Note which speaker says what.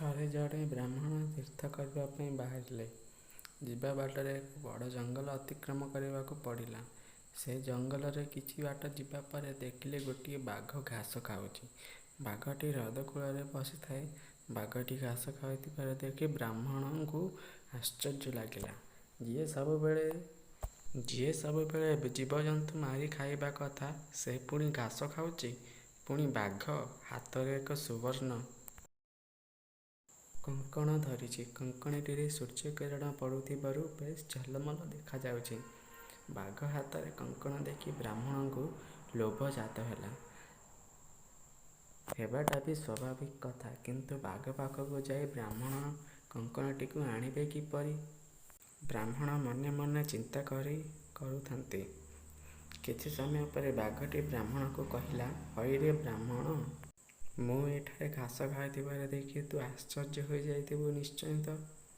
Speaker 1: ଥରେ ଜଣେ ବ୍ରାହ୍ମଣ ତୀର୍ଥ କରିବା ପାଇଁ ବାହାରିଲେ। ଯିବା ବାଟରେ ଏକ ବଡ଼ ଜଙ୍ଗଲ ଅତିକ୍ରମ କରିବାକୁ ପଡ଼ିଲା। ସେ ଜଙ୍ଗଲରେ କିଛି ବାଟ ଯିବା ପରେ ଦେଖିଲେ ଗୋଟିଏ ବାଘ ଘାସ ଖାଉଛି। ବାଘଟି ହ୍ରଦ କୂଳରେ ବସିଥାଏ। ବାଘଟି ଘାସ ଖାଉଥିବାର ଦେଖି ବ୍ରାହ୍ମଣଙ୍କୁ ଆଶ୍ଚର୍ଯ୍ୟ ଲାଗିଲା। ଯିଏ ସବୁବେଳେ ଜୀବଜନ୍ତୁ ମାରି ଖାଇବା କଥା, ସେ ପୁଣି ଘାସ ଖାଉଛି। ପୁଣି ବାଘ! ହାତରେ ଏକ ସୁବର୍ଣ୍ଣ କଙ୍କଣ ଧରିଛି। କଙ୍କଣଟିରେ ସୂର୍ଯ୍ୟକିରଣ ପଡ଼ୁଥିବାରୁ ବେଶ୍ ଝଲମଲ ଦେଖାଯାଉଛି। ବାଘ ହାତରେ କଙ୍କଣ ଦେଖି ବ୍ରାହ୍ମଣଙ୍କୁ ଲୋଭ ଜାତ ହେଲା। ହେବାଟା ବି ସ୍ୱାଭାବିକ କଥା। କିନ୍ତୁ ବାଘ ପାଖକୁ ଯାଇ ବ୍ରାହ୍ମଣ କଙ୍କଣଟିକୁ ଆଣିବେ କିପରି? ବ୍ରାହ୍ମଣ ମନେ ମନେ ଚିନ୍ତା କରୁଥାନ୍ତି, କିଛି ସମୟ ପରେ ବାଘଟି ବ୍ରାହ୍ମଣକୁ କହିଲା-''ହଇରେ ବ୍ରାହ୍ମଣ! ମୁଁ ଏଠାରେ ଘାସ ଖାଉଥିବାର ଦେଖି ତୁ ଆଶ୍ଚର୍ଯ୍ୟ ହୋଇଯାଇଥିବୁ ନିଶ୍ଚୟ ତ?